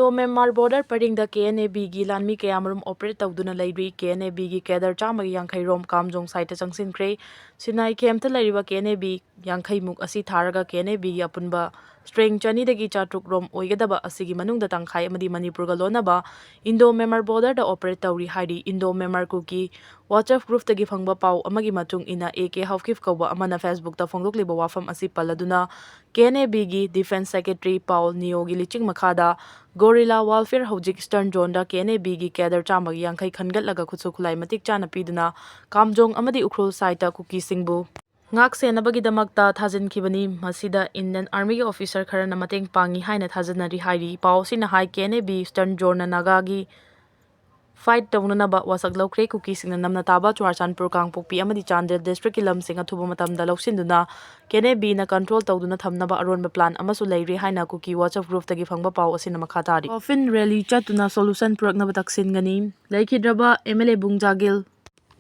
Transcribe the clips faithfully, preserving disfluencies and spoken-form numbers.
Indo Myanmar border ꯄꯔꯤꯡꯗ K N A ꯕꯤꯒꯤ ꯂꯥꯟꯃꯤ ꯀꯌꯥꯃꯔꯨꯝ ꯑꯣꯄꯔꯦꯠ ꯇꯧꯗꯨꯅ ꯂꯩꯔꯤ꯫ ꯀꯦ ꯑꯦꯟ ꯑꯦ ꯕꯤꯒꯤ ꯀꯦꯗꯔ ꯆꯥꯝꯃꯒ ꯌꯥꯡꯈꯩ ꯔꯣꯝ ꯀꯥꯝꯖꯣꯡ ꯁꯥꯏꯠꯇ ꯆꯪꯁꯤꯟꯈ꯭ꯔꯦ꯫ ꯁꯤꯅꯥꯏ ꯀꯦꯝꯞꯇ ꯂꯩꯔꯤꯕ ꯀꯦ ꯑꯦꯟ ꯑꯦ ꯕꯤ ꯌꯥꯡꯈꯩꯃꯨꯛ ꯑꯁꯤ ꯊꯥꯔꯒ ꯀꯦ ꯑꯦꯟ ꯑꯦ ꯕꯤꯒꯤ ꯑꯄꯨꯟꯕ ꯁ꯭ꯇ꯭ꯔꯦꯡ ꯆꯅꯤꯗꯒꯤ ꯆꯥꯇ꯭ꯔꯨꯛ ꯔꯣꯝ ꯑꯣꯏꯒꯗꯕ ꯑꯁꯤꯒꯤ ꯃꯅꯨꯡꯗ ꯇꯪꯈꯥꯏ ꯑꯃꯗꯤ ꯃꯅꯤꯄꯨꯔꯒ ꯂꯣꯟꯅꯕ ꯏꯟꯗꯣ ꯃ꯭ꯌꯥꯟꯃꯥꯔ ꯕꯣꯔꯗꯔꯗ ꯑꯣꯄꯔꯦꯠ ꯇꯧꯔꯤ ꯍꯥꯏꯔꯤ꯫ ꯏꯟꯗꯣ ꯃ꯭ꯌꯥꯟꯃꯥꯔ ꯀꯨꯀꯤ ꯋꯥꯆꯞ ꯒ꯭ꯔꯨꯞꯇꯒꯤ ꯐꯪꯕ ꯄꯥꯎ ꯑꯃꯒꯤ ꯃꯇꯨꯡ ꯏꯟꯅ, ꯑꯦ ꯀꯦ ꯍꯥꯎꯀꯤꯞ ꯀꯧꯕ ꯑꯃꯅ ꯐꯦꯁꯕꯨꯛꯇ ꯐꯣꯡꯗꯣꯛꯂꯤꯕ ꯋꯥꯐꯝ ꯑꯁꯤ ꯄꯜꯂꯗꯨꯅ, ꯀꯦ ꯑꯦꯟ ꯑꯦ ꯕꯤꯒꯤ ꯗꯤꯐꯦꯟꯁ ꯁꯦꯀ꯭ꯔꯦꯇꯔꯤ ꯄꯥꯎ ꯅꯤꯌꯣꯒꯤ ꯂꯤꯆꯤꯡ ꯃꯈꯥꯗ ꯒꯣꯔꯤꯂꯥ ꯋꯥꯔꯐꯤꯌꯔ ꯍꯧꯖꯤꯛ ꯏꯁꯇꯔꯟ ꯖꯣꯟꯗ ꯀꯦ ꯑꯦꯟ ꯑꯦ ꯕꯤꯒꯤ ꯀꯦꯗꯔ ꯆꯥꯝꯃꯒ ꯌꯥꯡꯈꯩ ꯈꯟꯒꯠꯂꯒ ꯈꯨꯠꯁꯨ ꯈꯨꯠꯂꯥꯏ ꯃꯇꯤꯛ ꯆꯥꯅ ꯄꯤꯗꯨꯅ ꯀꯥꯝꯖꯣꯡ ꯑꯃꯗꯤ ꯎꯈ꯭ꯔꯨꯜ ꯁꯥꯏꯠꯇ ꯀꯨꯀꯤꯁꯤꯡꯕꯨ ꯉꯥꯛ ꯁꯦꯟꯅꯕꯒꯤꯗꯃꯛꯇ ꯊꯥꯖꯤꯟꯈꯤꯕꯅꯤ꯫ ꯃꯁꯤꯗ ꯏꯟꯗꯤꯌꯟ ꯑꯥꯔꯃꯤꯒꯤ ꯑꯣꯐꯤꯁꯥꯔ ꯈꯔꯅ ꯃꯇꯦꯡ ꯄꯥꯡꯉꯤ ꯍꯥꯏꯅ ꯊꯥꯖꯅꯔꯤ ꯍꯥꯏꯔꯤ꯫ ꯄꯥꯎ ꯑꯁꯤꯅ ꯍꯥꯏ, K N A B eastern ꯖꯣꯟꯅ ꯅꯥꯒꯥꯒꯤ ꯐꯥꯏꯠ ꯇꯧꯅꯅꯕ ꯋꯥꯁꯛ ꯂꯧꯈ꯭ꯔꯦ꯫ ꯀꯨꯀꯤꯁꯤꯡꯅ ꯅꯝꯅ ꯇꯥꯕ ꯆꯨꯔꯥꯆꯥꯟꯄꯨꯔ, ꯀꯥꯡꯄꯣꯛꯄꯤ ꯑꯃꯗꯤ ꯆꯥꯟꯗꯦꯜ ꯗꯤꯁꯇ꯭ꯔꯤꯛꯀꯤ ꯂꯝꯁꯤꯡ ꯑꯊꯨꯕ ꯃꯇꯝꯗ ꯂꯧꯁꯤꯟꯗꯨꯅ ꯀꯦ ꯑꯦꯟ ꯑꯦ ꯕꯤꯅ ꯀꯟꯇ꯭ꯔꯣꯜ ꯇꯧꯗꯨꯅ ꯊꯝꯅꯕ ꯑꯔꯣꯟꯕ ꯄ꯭ꯂꯥꯟ ꯑꯃꯁꯨ ꯂꯩꯔꯦ ꯍꯥꯏꯅ ꯀꯨꯀꯤ ꯋꯥꯆꯞ ꯒ꯭ꯔꯨꯞꯇꯒꯤ ꯐꯪꯕ ꯄꯥꯎ ꯑꯁꯤꯅ ꯃꯈꯥ ꯇꯥꯔꯤ꯫ ꯀꯣꯐꯤꯟ ꯔꯦꯂꯤ ꯆꯠꯇꯨꯅ ꯁꯣꯂꯨꯁꯟ ꯄꯨꯔꯛꯅꯕ ꯇꯛꯁꯤꯟꯒꯅꯤ꯫ ꯂꯩꯈꯤꯗ꯭ꯔꯕ ꯑꯦꯝ ꯑꯦꯜ ꯑꯦ ꯕꯨꯡꯖꯥꯒꯤꯜ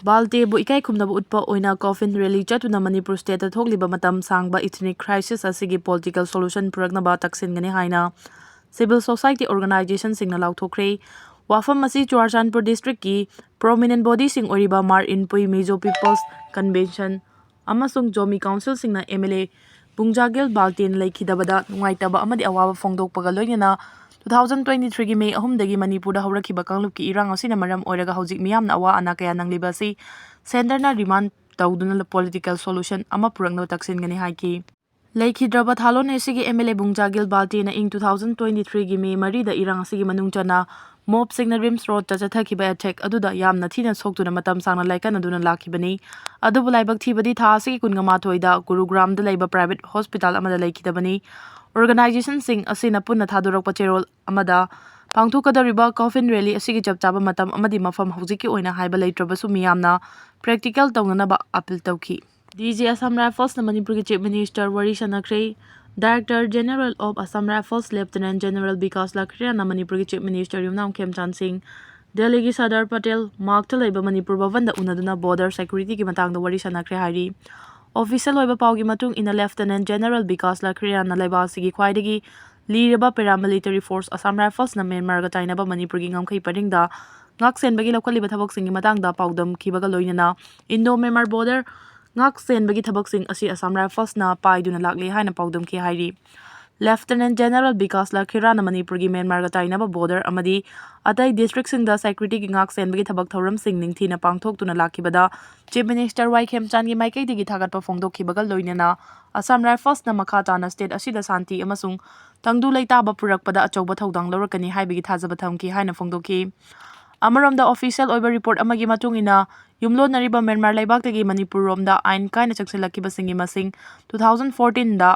ꯕꯥꯜꯇꯦꯕꯨ ꯏꯀꯥꯏ ꯈꯨꯝꯅꯕ ꯎꯠꯄ ꯑꯣꯏꯅ ꯀꯣꯐꯤꯟ ꯔꯦꯂꯤ ꯆꯠꯇꯨꯅ ꯃꯅꯤꯄꯨꯔ ꯁ꯭ꯇꯦꯠꯇ ꯊꯣꯛꯂꯤꯕ ꯃꯇꯝ ꯁꯥꯡꯕ ꯏꯊꯅꯤꯛ ꯀ꯭ꯔꯥꯏꯁꯤꯁ ꯑꯁꯤꯒꯤ ꯄꯣꯂꯤꯇꯤꯀꯦꯜ ꯁꯣꯂꯨꯁꯟ ꯄꯨꯔꯛꯅꯕ ꯇꯛꯁꯤꯟꯒꯅꯤ ꯍꯥꯏꯅ ꯁꯤꯚꯤꯜ ꯁꯣꯁꯥꯏꯇꯤ ꯑꯣꯔꯒꯅꯥꯏꯖꯦꯁꯟꯁꯤꯡꯅ ꯂꯥꯎꯊꯣꯛꯈ꯭ꯔꯦ꯫ ꯋꯥꯐꯝ ꯑꯁꯤ ꯆꯨꯔꯥꯆꯥꯟꯄꯨꯔ ꯗꯤꯁꯇ꯭ꯔꯤꯛꯀꯤ ꯄ꯭ꯔꯣꯃꯤꯅꯦꯟ ꯕꯣꯗꯤꯁꯤꯡ ꯑꯣꯏꯔꯤꯕ ꯃꯥꯔ ꯏꯟꯄꯨꯏ, ꯃꯤꯖꯣ ꯄꯤꯄꯜꯁ ꯀꯟꯚꯦꯟꯁꯟ ꯑꯃꯁꯨꯡ ꯖꯣꯃꯤ ꯀꯥꯎꯟꯁꯤꯜꯁꯤꯡꯅ ꯑꯦꯝ ꯑꯦꯜ ꯑꯦ ꯕꯨꯡꯖꯥꯒꯤꯜ ꯕꯥꯜꯇꯦꯟ ꯂꯩꯈꯤꯗꯕꯗ ꯅꯨꯡꯉꯥꯏꯇꯕ ꯑꯃꯗꯤ ꯑꯋꯥꯕ ꯐꯣꯡꯗꯣꯛꯄꯒ ꯂꯣꯏꯅꯅ two thousand twenty-threeꯒꯤ ꯃꯦ ꯑꯍꯨꯝꯗꯒꯤ ꯃꯅꯤꯄꯨꯔꯗ ꯍꯧꯔꯛꯈꯤꯕ ꯀꯥꯡꯂꯨꯞꯀꯤ ꯏꯔꯥꯡ ꯑꯁꯤꯅ ꯃꯔꯝ ꯑꯣꯏꯔꯒ ꯍꯧꯖꯤꯛ ꯃꯤꯌꯥꯝꯅ ꯑꯋꯥ ꯑꯅꯥ ꯀꯌꯥ ꯅꯪꯂꯤꯕ ꯑꯁꯤ ꯁꯦꯟꯇꯔꯅ ꯗꯤꯃꯥꯟ ꯇꯧꯗꯨꯅ ꯄꯣꯂꯤꯇꯤꯀꯦꯜ ꯁꯣꯂꯨꯁꯟ ꯑꯃ ꯄꯨꯔꯛꯅꯕ ꯇꯛꯁꯤꯟꯒꯅꯤ ꯍꯥꯏꯈꯤ꯫ ꯂꯩꯈꯤꯗ꯭ꯔꯕ ꯊꯥꯂꯣꯟ ꯑꯦꯁꯤꯒꯤ ꯑꯦꯝ ꯑꯦꯜ ꯑꯦ ꯕꯨꯡꯖꯥꯒꯤꯜ ꯕꯥꯜꯇꯦꯅ ꯏꯪ two thousand twenty-threeꯒꯤ ꯃꯦ ꯃꯔꯤꯗ ꯏꯔꯥꯡ ꯑꯁꯤꯒꯤ ꯃꯅꯨꯡ ꯆꯟꯅ ꯃꯣꯞꯁꯤꯡꯅ ꯔꯤꯝꯁ ꯔꯣꯗꯇ ꯆꯠꯊꯈꯤꯕ ꯑꯦꯇꯦꯛ ꯑꯗꯨꯗ ꯌꯥꯝꯅ ꯊꯤꯅ ꯁꯣꯛꯇꯨꯅ ꯃꯇꯝ ꯁꯥꯡꯅ ꯂꯥꯏꯀꯠꯅꯗꯨꯅ ꯂꯥꯛꯈꯤꯕꯅꯤ꯫ ꯑꯗꯨꯕꯨ ꯂꯥꯏꯕꯛ ꯊꯤꯕꯗꯤ ꯊꯥ ꯑꯁꯤꯒꯤ ꯀꯨꯟꯃꯥꯊꯣꯏꯗ ꯒꯨꯔꯨꯒ꯭ꯔꯥꯝꯗ ꯂꯩꯕ ꯄ꯭ꯔꯥꯏꯚꯦꯠ ꯍꯣꯁꯄꯤꯇꯥꯜ ꯑꯃꯗ ꯂꯩꯈꯤꯗꯕꯅꯤ꯫ ꯑꯣꯔꯒꯅꯥꯏꯖꯦꯁꯟꯁꯤꯡ ꯑꯁꯤꯅ ꯄꯨꯟꯅ ꯊꯥꯗꯣꯔꯛꯄ ꯆꯦꯔꯣꯜ ꯑꯃꯗ ꯄꯥꯡꯊꯣꯛꯀꯗꯧꯔꯤꯕ ꯀꯣꯐꯤꯟ ꯔꯦꯂꯤ ꯑꯁꯤꯒꯤ ꯆꯞ ꯆꯥꯕ ꯃꯇꯝ ꯑꯃꯗꯤ ꯃꯐꯝ ꯍꯧꯖꯤꯛꯀꯤ ꯑꯣꯏꯅ ꯍꯥꯏꯕ ꯂꯩꯇ꯭ꯔꯕꯁꯨ ꯃꯤꯌꯥꯝꯅ ꯄ꯭ꯔꯦꯛꯇꯤꯀꯦꯜ ꯇꯧꯅꯅꯕ ꯑꯄꯤꯜ ꯇꯧꯈꯤ꯫ ꯗꯤ ꯖꯤ ꯑꯁꯥꯝ ꯔꯥꯏꯐꯜꯁꯅ ꯃꯅꯤꯄꯨꯔꯒꯤ ꯆꯤꯐ ꯃꯤꯅꯤꯁꯇꯔ ꯋꯥꯔꯤ ꯁꯥꯟꯅꯈ꯭ꯔꯦ꯫ Director general of Assam rifles lieutenant general Vikas ꯂꯈꯔꯤꯌꯥꯅ ꯃꯅꯤꯄꯨꯔꯒꯤ ꯆꯤꯐ ꯃꯤꯅꯤꯁꯇꯔ ꯌꯨꯝꯅꯥꯝ ꯈꯦꯝꯆꯥꯟ ꯁꯤꯡ, ꯗꯦꯜꯂꯤꯒꯤ ꯁꯔꯗꯥꯔ ꯄꯇꯦꯜ ꯃꯥꯔꯛꯇ ꯂꯩꯕ ꯃꯅꯤꯄꯨꯔ ꯚꯕꯟꯗ ꯎꯅꯗꯨꯅ ꯕꯣꯔꯗꯔ ꯁꯦꯀ꯭ꯌꯨꯔꯤꯇꯤꯒꯤ ꯃꯇꯥꯡꯗ ꯋꯥꯔꯤ ꯁꯥꯟꯅꯈ꯭ꯔꯦ ꯍꯥꯏꯔꯤ꯫ ꯑꯣꯐꯤꯁꯤꯌꯦꯜ ꯑꯣꯏꯕ ꯄꯥꯎꯒꯤ ꯃꯇꯨꯡ ꯏꯟꯅ ꯂꯦꯐꯇꯤꯅꯦꯟ ꯖꯦꯅꯦꯔꯦꯜ ꯕꯤꯀꯥꯁ ꯂꯈꯔꯤꯌꯥꯅ ꯂꯩꯕꯥꯛ ꯑꯁꯤꯒꯤ ꯈ꯭ꯋꯥꯏꯗꯒꯤ ꯂꯤꯔꯕ paramilitary force Assam Riflesꯅ ꯃ꯭ꯌꯥꯟꯃꯥꯔꯒ ꯇꯥꯏꯅꯕ ꯃꯅꯤꯄꯨꯔꯒꯤ ꯉꯝꯈꯩ ꯄꯔꯤꯡꯗ ꯉꯥꯛ ꯁꯦꯟꯕꯒꯤ ꯂꯧꯈꯠꯂꯤꯕ ꯊꯕꯛꯁꯤꯡꯒꯤ ꯃꯇꯥꯡꯗ ꯄꯥꯎꯗꯝꯈꯤꯕꯒ ꯂꯣꯏꯅꯅ Indo Myanmar border ꯉꯥꯛ ꯁꯦꯟꯕꯒꯤ ꯊꯕꯛꯁꯤꯡ ꯑꯁꯤ Assam Riflesꯅ ꯄꯥꯏꯗꯨꯅ ꯂꯥꯛꯂꯦ ꯍꯥꯏꯅ ꯄꯥꯎꯗꯝꯈꯤ ꯍꯥꯏꯔꯤ꯫ Lieutenant General ꯕꯤꯀꯥꯁ ꯂꯈꯤꯔꯥꯅ ꯃꯅꯤꯄꯨꯔꯒꯤ ꯃ꯭ꯌꯥꯟꯃꯥꯔꯒ ꯇꯥꯏꯅꯕ border ꯑꯃꯗꯤ ꯑꯇꯩ districtꯁꯤꯡꯗ securityꯒꯤ ꯉꯥꯛ ꯁꯦꯟꯕꯒꯤ ꯊꯕꯛ ꯊꯧꯔꯝꯁꯤꯡ ꯅꯤꯡꯊꯤꯅ ꯄꯥꯡꯊꯣꯛꯇꯨꯅ ꯂꯥꯛꯈꯤꯕꯗ Chief Minister ꯋꯥꯏ ꯈꯦꯝꯆꯥꯟꯒꯤ ꯃꯥꯏꯀꯩꯗꯒꯤ ꯊꯥꯒꯠꯄ ꯐꯣꯡꯗꯣꯛꯈꯤꯕꯒ ꯂꯣꯏꯅꯅ Assam Riflesꯅ ꯃꯈꯥ ꯇꯥꯅ state ꯑꯁꯤꯗ ꯁꯥꯟꯇꯤ ꯑꯃꯁꯨꯡ ꯇꯪꯗꯨ ꯂꯩꯇꯥꯕ ꯄꯨꯔꯛꯄꯗ ꯑꯆꯧꯕ ꯊꯧꯗꯥꯡ ꯂꯧꯔꯛꯀꯅꯤ ꯍꯥꯏꯕꯒꯤ ꯊꯥꯖꯕ ꯊꯝꯈꯤ ꯍꯥꯏꯅ ꯐꯣꯡꯗꯣꯛꯈꯤ꯫ ꯑꯃꯔꯣꯝꯗ, official ꯑꯣꯏꯕ report ꯑꯃꯒꯤ ꯃꯇꯨꯡ ꯏꯟꯅ, ꯌꯨꯝꯂꯣꯟꯅꯔꯤꯕ ꯃ꯭ꯌꯥꯟꯃꯥꯔ ꯂꯩꯕꯥꯛꯇꯒꯤ ꯃꯅꯤꯄꯨꯔ ꯔꯣꯝꯗ ꯑꯥꯏꯟ ꯀꯥꯏꯅ ꯆꯪꯁꯤꯜꯂꯛꯈꯤꯕꯁꯤꯡꯒꯤ ꯃꯁꯤꯡ two thousand fourteenꯗ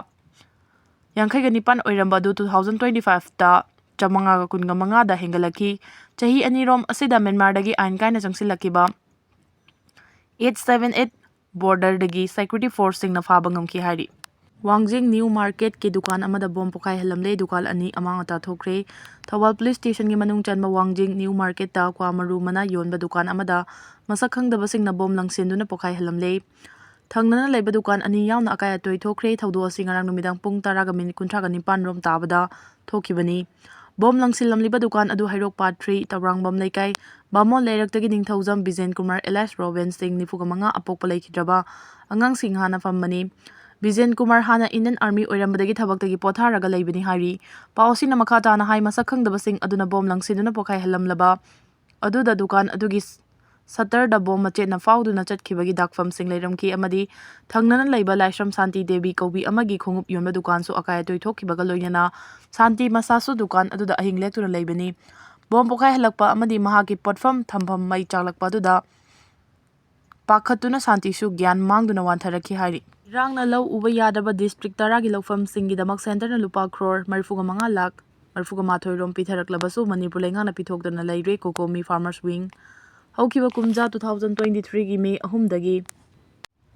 ꯌꯥꯡꯈꯩꯒ ꯅꯤꯄꯥꯟ ꯑꯣꯏꯔꯝꯕ ꯑꯗꯨ two thousand twenty fiveꯇ ꯆꯥꯃꯉꯥꯒ ꯀꯨꯟꯒ ꯃꯉꯥꯗ ꯍꯦꯟꯒꯠꯂꯛꯈꯤ꯫ ꯆꯍꯤ ꯑꯅꯤꯔꯣꯝ ꯑꯁꯤꯗ ꯃ꯭ꯌꯥꯟꯃꯥꯔꯗꯒꯤ ꯑꯥꯏꯟ ꯀꯥꯏꯅ ꯆꯪꯁꯤꯜꯂꯛꯈꯤꯕ eight seven eight borderꯗꯒꯤ security forceꯁꯤꯡꯅ ꯐꯥꯕ ꯉꯝꯈꯤ ꯍꯥꯏꯔꯤ꯫ ꯋꯥꯡꯖꯤꯡ ꯅ꯭ꯌꯨ ꯃꯥꯔꯀꯦꯠꯀꯤ ꯗꯨꯀꯥꯟ ꯑꯃꯗ ꯕꯣꯝ ꯄꯣꯈꯥꯏꯍꯜꯂꯝꯂꯦ꯫ ꯗꯨꯀꯥꯟ ꯑꯅꯤ ꯑꯃꯥꯡ ꯑꯇꯥ ꯊꯣꯛꯈ꯭ꯔꯦ꯫ ꯊꯧꯕꯥꯜ ꯄꯨꯂꯤꯁ ꯁ꯭ꯇꯦꯁꯟꯒꯤ ꯃꯅꯨꯡ ꯆꯟꯕ ꯋꯥꯡꯖꯤꯡ ꯅ꯭ꯌꯨ ꯃꯥꯔꯀꯦꯠꯇ ꯀ꯭ꯋꯥ ꯃꯔꯨ ꯃꯅꯥ ꯌꯣꯟꯕ ꯗꯨꯀꯥꯟ ꯑꯃꯗ ꯃꯁꯛ ꯈꯪꯗꯕꯁꯤꯡꯅ ꯕꯣꯝ ꯂꯪꯁꯤꯟꯗꯨꯅ ꯄꯣꯈꯥꯏꯍꯜꯂꯝꯂꯦ꯫ ꯊꯪꯅꯅ ꯂꯩꯕ ꯗꯨꯀꯥꯟ ꯑꯅꯤ ꯌꯥꯎꯅ ꯑꯀꯥꯏ ꯑꯇꯣꯏ ꯊꯣꯛꯈ꯭ꯔꯦ꯫ ꯊꯧꯗꯣꯛ ꯑꯁꯤ ꯉꯔꯥꯡ ꯅꯨꯃꯤꯗꯥꯡ ꯄꯨꯡ ꯇꯔꯥꯒ minute ꯀꯨꯟꯊ꯭ꯔꯥꯒ ꯅꯤꯄꯥꯟ ꯔꯣꯝ ꯇꯥꯕꯗ ꯊꯣꯛꯈꯤꯕꯅꯤ꯫ ꯕꯣꯝ ꯂꯪꯁꯤꯜꯂꯝꯂꯤꯕ ꯗꯨꯀꯥꯟ ꯑꯗꯨ ꯍꯩꯔꯣꯛ part three ꯇꯧꯔꯥꯡꯕꯝ ꯂꯩꯀꯥꯏ ꯕꯥꯃꯣꯟ ꯂꯩꯔꯛꯇꯒꯤ ꯅꯤꯡꯊꯧꯖꯝ ꯕꯤꯖꯦꯟ ꯀꯨꯃꯥꯔ alias ꯔꯣꯕꯤꯟ ꯁꯤꯡ, ꯅꯤꯐꯨꯒ ꯃꯉꯥ, ꯑꯄꯣꯛꯄ ꯂꯩꯈꯤꯗ꯭ꯔꯕ ꯑꯉꯥꯡꯁꯤꯡ ꯍꯥꯟꯅ ꯐꯝꯕꯅꯤ꯫ ꯕꯤꯖꯦꯟ ꯀꯨꯃꯥꯔ ꯍꯥꯟꯅ Indian Army ꯑꯣꯏꯔꯝꯕꯗꯒꯤ ꯊꯕꯛꯇꯒꯤ ꯄꯣꯊꯥꯔꯒ ꯂꯩꯕꯅꯤ ꯍꯥꯏꯔꯤ꯫ ꯄꯥꯎ ꯑꯁꯤꯅ ꯃꯈꯥ ꯇꯥꯅ ꯍꯥꯏ, ꯃꯁꯛ ꯈꯪꯗꯕꯁꯤꯡ ꯑꯗꯨꯅ ꯕꯣꯝ ꯂꯪꯁꯤꯟꯗꯨꯅ ꯄꯣꯈꯥꯏꯍꯜꯂꯝꯂꯕ ꯑꯗꯨꯗ ꯗꯨꯀꯥꯟ ꯑꯗꯨꯒꯤ ꯁꯇꯔꯗ ꯕꯣꯝ ꯃꯆꯦꯠꯅ ꯐꯥꯎꯗꯨꯅ ꯆꯠꯈꯤꯕꯒꯤ ꯗꯥꯛꯐꯝꯁꯤꯡ ꯂꯩꯔꯝꯈꯤ ꯑꯃꯗꯤ ꯊꯪꯅꯅ ꯂꯩꯕ ꯂꯥꯏꯁ꯭ꯔꯝ ꯁꯥꯟꯇꯤ ꯗꯦꯕꯤ ꯀꯧꯕꯤ ꯑꯃꯒꯤ ꯈꯣꯡꯎꯞ ꯌꯣꯟꯕ ꯗꯨꯀꯥꯟꯁꯨ ꯑꯀꯥꯏ ꯑꯇꯣꯏ ꯊꯣꯛꯈꯤꯕꯒ ꯂꯣꯏꯅꯅ ꯁꯥꯟꯇꯤ ꯃꯁꯥꯁꯨ ꯗꯨꯀꯥꯟ ꯑꯗꯨꯗ ꯑꯍꯤꯡ ꯂꯦꯛꯇꯨꯅ ꯂꯩꯕꯅꯤ꯫ ꯕꯣꯝ ꯄꯣꯈꯥꯏꯍꯜꯂꯛꯄ ꯑꯃꯗꯤ ꯃꯍꯥꯛꯀꯤ ꯄꯣꯠꯐꯝ ꯊꯝꯐꯝ ꯃꯩ ꯆꯥꯛꯂꯛꯄ ꯑꯗꯨꯗ ꯄꯥꯈꯠꯇꯨꯅ ꯁꯥꯟꯇꯤꯁꯨ ꯒ꯭ꯌꯥꯟ ꯃꯥꯡꯗꯨꯅ ꯋꯥꯟꯊꯔꯛꯈꯤ ꯍꯥꯏꯔꯤ꯫ ꯏꯔꯥꯡꯅ ꯂꯧ ꯎꯕ ꯌꯥꯗ꯭ꯔꯕ district ꯇꯔꯥꯒꯤ ꯂꯧꯐꯝꯁꯤꯡꯒꯤꯗꯃꯛ centreꯅ ꯂꯨꯄꯥ crore ꯃꯔꯤꯐꯨꯒ ꯃꯉꯥ ꯂꯥꯈ ꯃꯔꯤꯐꯨꯒ ꯃꯥꯊꯣꯏ ꯔꯣꯝ ꯄꯤꯊꯔꯛꯂꯕꯁꯨ ꯃꯅꯤꯄꯨꯔ ꯂꯩꯉꯥꯛꯅ ꯄꯤꯊꯣꯛꯇꯅ ꯂꯩꯔꯦ꯫ COCOMI Farmers Wing꯫ ꯍꯧꯈꯤꯕ ꯀꯨꯝꯖꯥ two thousand twenty threeꯒꯤ May ꯑꯍꯨꯝꯗꯒꯤ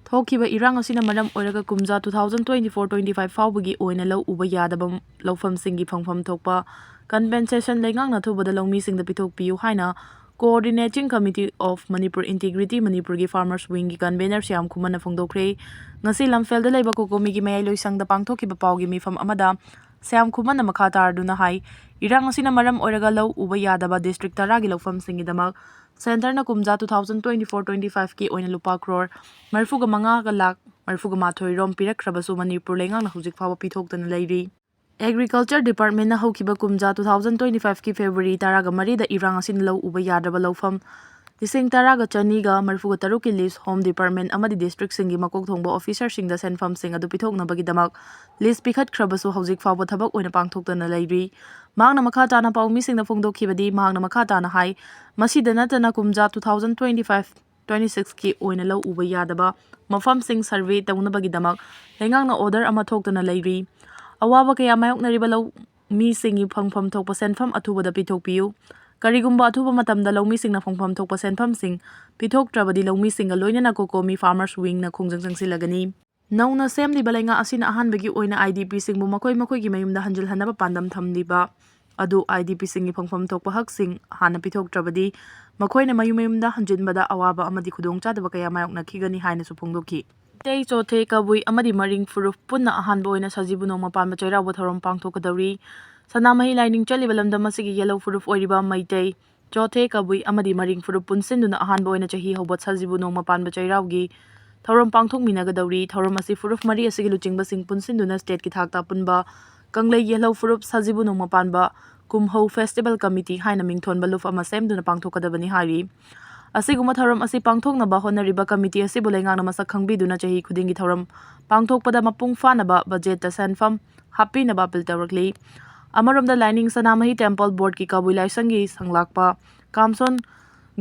ꯊꯣꯛꯈꯤꯕ ꯏꯔꯥꯡ ꯑꯁꯤꯅ ꯃꯔꯝ ꯑꯣꯏꯔꯒ ꯀꯨꯝꯖꯥ two thousand twenty four twenty five ꯐꯥꯎꯕꯒꯤ ꯑꯣꯏꯅ ꯂꯧ ꯎꯕ ꯌꯥꯗꯕ ꯂꯧꯐꯝꯁꯤꯡꯒꯤ ꯐꯪꯐꯝ ꯊꯣꯛꯄ compensation ꯂꯩꯉꯥꯛꯅ ꯑꯊꯨꯕꯗ ꯂꯧꯃꯤꯁꯤꯡꯗ ꯄꯤꯊꯣꯛꯄꯤꯌꯨ ꯍꯥꯏꯅ Coordinating Committee of Manipur Integrity ꯃꯅꯤꯄꯨꯔꯒꯤ Farmers Wingꯒꯤ convener ꯁ꯭ꯌꯥꯝ ꯈꯨꯃꯟꯅ ꯐꯣꯡꯗꯣꯛꯈ꯭ꯔꯦ꯫ ꯉꯁꯤ ꯂꯝꯐꯦꯜꯗ ꯂꯩꯕ COCOMIꯒꯤ ꯃꯌꯥꯏ ꯂꯣꯏꯁꯪꯗ ꯄꯥꯡꯊꯣꯛꯈꯤꯕ ꯄꯥꯎꯒꯤ ꯃꯤꯐꯝ ꯑꯃꯗ ꯁ꯭ꯌꯥꯝ ꯈꯨꯃꯟꯅ ꯃꯈꯥ ꯇꯥꯔꯗꯨꯅ ꯍꯥꯏ, ꯏꯔꯥꯡ ꯑꯁꯤꯅ ꯃꯔꯝ ꯑꯣꯏꯔꯒ ꯂꯧ ꯎꯕ ꯌꯥꯗꯕ ꯗꯤꯁꯇ꯭ꯔꯤꯛ ꯇꯔꯥꯒꯤ ꯂꯧꯐꯝꯁꯤꯡꯒꯤꯗꯃꯛ ꯁꯦꯟꯇꯔꯅ ꯀꯨꯝꯖꯥ two thousand twenty four twenty ꯐꯥꯏꯚꯀꯤ ꯑꯣꯏꯅ ꯂꯨꯄꯥ ꯀ꯭ꯔꯣꯔ ꯃꯔꯤꯐꯨꯒ ꯃꯉꯥꯒ ꯂꯥꯈ ꯃꯔꯤꯐꯨꯒ ꯃꯥꯊꯣꯏ ꯔꯣꯝ ꯄꯤꯔꯛꯈ꯭ꯔꯕꯁꯨ ꯃꯅꯤꯄꯨꯔ ꯂꯩꯉꯥꯛꯅ ꯍꯧꯖꯤꯛ ꯐꯥꯎꯕ ꯄꯤꯊꯣꯛꯇꯅ ꯂꯩꯔꯤ꯫ ꯑꯦꯒ꯭ꯔꯤꯀꯜꯆꯔ ꯗꯤꯄꯥꯔꯠꯃꯦꯟꯅ ꯍꯧꯈꯤꯕ ꯀꯨꯝꯖꯥ ꯇꯨ ꯊꯥꯎꯖꯟ ꯇ꯭ꯋꯦꯟꯇꯤ ꯐꯥꯏꯚꯀꯤ ꯐꯦꯕ꯭ꯔꯨꯋꯥꯔꯤ ꯇꯔꯥꯒ ꯃꯔꯤꯗ ꯏꯔꯥꯡ ꯑꯁꯤꯅ ꯂꯧ ꯎꯕ ꯌꯥꯗ꯭ꯔꯕ ꯂꯧꯐꯝ ꯂꯤꯁꯤꯡ ꯇꯔꯥꯒ ꯆꯅꯤꯒ ꯃꯔꯤꯐꯨꯒ ꯇꯔꯨꯛꯀꯤ ꯂꯤꯁ ꯍꯣꯝ ꯗꯤꯄꯥꯔꯠꯃꯦꯟ ꯑꯃꯗꯤ ꯗꯤꯁꯇ꯭ꯔꯤꯛꯁꯤꯡꯒꯤ ꯃꯀꯣꯛ ꯊꯣꯡꯕ ꯑꯣꯐꯤꯁꯔꯁꯤꯡꯗ ꯁꯦꯟꯐꯝꯁꯤꯡ ꯑꯗꯨ ꯄꯤꯊꯣꯛꯅꯕꯒꯤꯗꯃꯛ ꯂꯤꯁ ꯄꯤꯈꯠꯈ꯭ꯔꯕꯁꯨ ꯍꯧꯖꯤꯛ ꯐꯥꯎꯕ ꯊꯕꯛ ꯑꯣꯏꯅ ꯄꯥꯡꯊꯣꯛꯇꯅ ꯂꯩꯔꯤ꯫ ꯃꯍꯥꯛꯅ ꯃꯈꯥ ꯇꯥꯅ ꯄꯥꯎꯃꯤꯁꯤꯡꯗ ꯐꯣꯡꯗꯣꯛꯈꯤꯕꯗꯤ, ꯃꯍꯥꯛꯅ ꯃꯈꯥ ꯇꯥꯅ ꯍꯥꯏ, ꯃꯁꯤꯗ ꯅꯠꯇꯅ ꯀꯨꯝꯖꯥ two thousand twenty five twenty ꯁꯤꯛꯁꯀꯤ ꯑꯣꯏꯅ ꯂꯧ ꯎꯕ ꯌꯥꯗꯕ ꯃꯐꯝꯁꯤꯡ ꯁꯔꯚꯦ ꯇꯧꯅꯕꯒꯤꯗꯃꯛ ꯂꯩꯉꯥꯛꯅ ꯑꯣꯔꯗꯔ ꯑꯃ ꯊꯣꯛꯇꯅ ꯂꯩꯔꯤ꯫ ꯑꯋꯥꯕ ꯀꯌꯥ ꯃꯥꯌꯣꯛꯅꯔꯤꯕ ꯂꯧ ꯃꯤꯁꯤꯡꯒꯤ ꯐꯪꯐꯝ ꯊꯣꯛꯄ ꯁꯦꯟꯐꯝ ꯑꯊꯨꯕꯗ ꯄꯤꯊꯣꯛꯄꯤꯌꯨ꯫ ꯀꯔꯤꯒꯨꯝꯕ ꯑꯊꯨꯕ ꯃꯇꯝꯗ ꯂꯧꯃꯤꯁꯤꯡꯅ ꯐꯪꯐꯝ ꯊꯣꯛꯄ ꯁꯦꯟꯐꯝꯁꯤꯡ ꯄꯤꯊꯣꯛꯇ꯭ꯔꯕꯗꯤ ꯂꯧꯃꯤꯁꯤꯡꯒ ꯂꯣꯏꯅꯅ ꯀꯣꯀꯣꯃꯤ ꯐꯥꯔꯃꯔꯁ ꯋꯤꯡꯅ ꯈꯣꯡꯖꯪ ꯆꯪꯁꯤꯜꯂꯒꯅꯤ꯫ ꯅꯧꯅ ꯁꯦꯝꯂꯤꯕ ꯂꯩꯉꯥꯛ ꯑꯁꯤꯅ ꯑꯍꯥꯟꯕꯒꯤ ꯑꯣꯏꯅ IDPꯁꯤꯡꯕꯨ ꯃꯈꯣꯏ ꯃꯈꯣꯏꯒꯤ ꯃꯌꯨꯝꯗ ꯍꯟꯖꯤꯜꯍꯟꯅꯕ ꯄꯥꯟꯗꯝ ꯊꯝꯂꯤꯕ ꯑꯗꯨ IDPꯁꯤꯡꯒꯤ ꯐꯪꯐꯝ ꯊꯣꯛꯄ ꯍꯛꯁꯤꯡ ꯍꯥꯟꯅ ꯄꯤꯊꯣꯛꯇ꯭ꯔꯕꯗꯤ ꯃꯈꯣꯏꯅ ꯃꯌꯨꯝ ꯃꯌꯨꯝꯗ ꯍꯟꯖꯤꯟꯕꯗ ꯑꯋꯥꯕ ꯑꯃꯗꯤ ꯈꯨꯗꯣꯡꯆꯥꯗꯕ ꯀꯌꯥ ꯃꯥꯌꯣꯛꯅꯈꯤꯒꯅꯤ ꯍꯥꯏꯅꯁꯨ ꯐꯣꯡꯗꯣꯛꯈꯤ꯫ ꯃꯩꯇꯩ, ꯆꯣꯊꯦ, ꯀꯕꯨꯏ ꯑꯃꯗꯤ ꯃꯔꯤꯡ ꯐꯨꯔꯨꯞ ꯄꯨꯟꯅ ꯑꯍꯥꯟꯕ ꯑꯣꯏꯅ ꯁꯖꯤꯕꯨ ꯅꯣꯡꯃ ꯄꯥꯟꯕ ꯆꯩꯔꯥꯎꯕ ꯊꯧꯔꯝ ꯄꯥꯡꯊꯣꯛꯀꯗꯧꯔꯤ꯫ ꯁꯅꯥꯃꯍꯤ ꯂꯥꯏꯅꯤꯡ ꯆꯠꯂꯤꯕ ꯂꯝꯗꯝ ꯑꯁꯤꯒꯤ ꯌꯦꯜꯍꯧ ꯐꯨꯔꯨꯞ ꯑꯣꯏꯔꯤꯕ ꯃꯩꯇꯩ, ꯆꯣꯊꯦ, ꯀꯕꯨꯏ ꯑꯃꯗꯤ ꯃꯔꯤꯡ ꯐꯨꯔꯨꯞ ꯄꯨꯟꯁꯤꯟꯗꯨꯅ ꯑꯍꯥꯟꯕ ꯑꯣꯏꯅ ꯆꯍꯤ ꯍꯧꯕ ꯁꯖꯤꯕꯨ ꯅꯣꯡꯃ ꯄꯥꯟꯕ ꯆꯩꯔꯥꯎꯒꯤ ꯊꯧꯔꯝ ꯄꯥꯡꯊꯣꯛꯃꯤꯟꯅꯒꯗꯧꯔꯤ꯫ ꯊꯧꯔꯝ ꯑꯁꯤ ꯐꯨꯔꯨꯞ ꯃꯔꯤ ꯑꯁꯤꯒꯤ ꯂꯨꯆꯤꯡꯕꯁꯤꯡ ꯄꯨꯟꯁꯤꯟꯗꯨꯅ ꯁ꯭ꯇꯦꯠꯀꯤ ꯊꯥꯛꯇ ꯑꯄꯨꯟꯕ ꯀꯪꯂꯩ ꯌꯦꯜꯍꯧ ꯐꯨꯔꯨꯞ ꯁꯖꯤꯕꯨ ꯅꯣꯡꯃ ꯄꯥꯟꯕ ꯀꯨꯝꯍꯧ ꯐꯦꯁꯇꯤꯚꯦꯜ ꯀꯃꯤꯇꯤ ꯍꯥꯏꯅ ꯃꯤꯡꯊꯣꯟꯕ ꯂꯨꯞ ꯑꯃ ꯁꯦꯝꯗꯨꯅ ꯄꯥꯡꯊꯣꯛꯀꯗꯕꯅꯤ ꯍꯥꯏꯔꯤ꯫ ꯑꯁꯤꯒꯨꯝꯕ ꯊꯧꯔꯝ ꯑꯁꯤ ꯄꯥꯡꯊꯣꯛꯅꯕ ꯍꯣꯠꯅꯔꯤꯕ ꯀꯃꯤꯇꯤ ꯑꯁꯤꯕꯨ ꯂꯩꯉꯥꯛꯅ ꯃꯁꯛ ꯈꯪꯕꯤꯗꯨꯅ ꯆꯍꯤ ꯈꯨꯗꯤꯡꯒꯤ ꯊꯧꯔꯝ ꯄꯥꯡꯊꯣꯛꯄꯗ ꯃꯄꯨꯡ ꯐꯥꯅꯕ ꯕꯖꯦꯠꯇ ꯁꯦꯟꯐꯝ ꯍꯥꯞꯄꯤꯅꯕ ꯑꯄꯤꯜ ꯇꯧꯔꯛꯂꯤ꯫ ꯑꯃꯔꯣꯝꯗ ꯂꯥꯏꯅꯤꯡ ꯁꯅꯥꯃꯍꯤ ꯇꯦꯝꯄꯜ ꯕꯣꯔꯗꯀꯤ ꯀꯕꯨꯏ ꯂꯥꯏꯁꯪꯒꯤ ꯁꯪꯂꯥꯛꯄ ꯀꯥꯝꯁꯣꯟ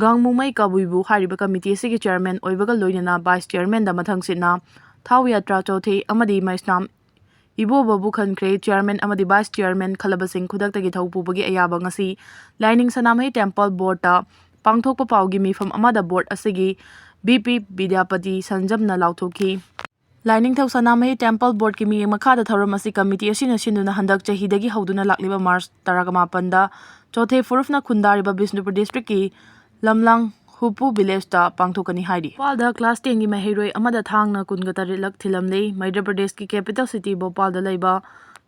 ꯒꯥꯡꯃꯨꯃꯩ ꯀꯕꯨꯏꯕꯨ ꯍꯥꯏꯔꯤꯕ ꯀꯃꯤꯇꯤ ꯑꯁꯤꯒꯤ ꯆꯤꯌꯔꯃꯦꯟ ꯑꯣꯏꯕꯒ ꯂꯣꯏꯅꯅ ꯚꯥꯏꯁ ꯆꯤꯌꯔꯃꯦꯟꯗ ꯃꯊꯪꯁꯤꯠꯅ ꯊꯥꯎ ꯌꯥꯇ꯭ꯔꯥ ꯆꯧꯊꯤ ꯑꯃꯗꯤ ꯃꯩꯁꯅꯥꯝ ꯏꯕꯣꯕꯕꯨ ꯈꯟꯈ꯭ꯔꯦ꯫ ꯆꯤꯌꯔꯃꯦꯟ ꯑꯃꯗꯤ ꯚꯥꯏꯁ ꯆꯤꯌꯔꯃꯦꯟ ꯈꯜꯂꯕꯁꯤꯡ ꯈꯨꯗꯛꯇꯒꯤ ꯊꯧ ꯄꯨꯕꯒꯤ ꯑꯌꯥꯕ ꯉꯁꯤ ꯂꯥꯏꯅꯤꯡ ꯁꯅꯥꯃꯍꯤ ꯇꯦꯝꯄꯜ ꯕꯣꯔꯗꯇ ꯄꯥꯡꯊꯣꯛꯄ ꯄꯥꯎꯒꯤ ꯃꯤꯐꯝ ꯑꯃꯗ ꯕꯣꯔꯗ ꯑꯁꯤꯒꯤ ꯚꯤ ꯄꯤ ꯕꯤꯗ꯭ꯌꯥꯄꯇꯤ ꯁꯟꯖꯝꯅ ꯂꯥꯎꯊꯣꯛꯈꯤ꯫ ꯂꯥꯏꯅꯤꯡꯊꯧ ꯁꯅꯥꯃꯍꯤ ꯇꯦꯝꯄꯜ ꯕꯣꯔꯗꯀꯤ ꯃꯤꯠꯌꯦꯡ ꯃꯈꯥꯗ ꯊꯧꯔꯝ ꯑꯁꯤ ꯀꯃꯤꯇꯤ ꯑꯁꯤꯅ ꯁꯤꯟꯗꯨꯅ ꯍꯟꯗꯛ ꯆꯍꯤꯗꯒꯤ ꯍꯧꯗꯨꯅ ꯂꯥꯛꯂꯤꯕ ꯃꯥꯔꯆ ꯇꯔꯥꯃꯥꯄꯟꯗ ꯆꯣꯊꯦ ꯐꯨꯔꯨꯞꯅ ꯈꯨꯟꯗꯥꯔꯤꯕ ꯕꯤꯁꯅꯨꯄꯨꯔ ꯗꯤꯁꯇ꯭ꯔꯤꯛꯀꯤ ꯂꯝꯂꯥꯡ ꯍꯨꯄꯨ ꯚꯤꯂꯦꯖꯇ ꯄꯥꯡꯊꯣꯛꯀꯅꯤ ꯍꯥꯏꯔꯤ꯫ ꯏꯝꯐꯥꯜꯗ ꯀ꯭ꯂꯥꯁ ꯇꯦꯟꯒꯤ ꯃꯍꯩꯔꯣꯏ ꯑꯃꯗ ꯊꯥꯡꯅ ꯀꯨꯟꯒ ꯇꯔꯦꯠꯂꯛ ꯊꯤꯜꯂꯝꯂꯦ꯫ ꯃꯙ꯭ꯌ ꯄ꯭ꯔꯗꯦꯁꯀꯤ ꯀꯦꯄꯤꯇꯦꯜ ꯁꯤꯇꯤ ꯚꯣꯄꯥꯜꯗ ꯂꯩꯕ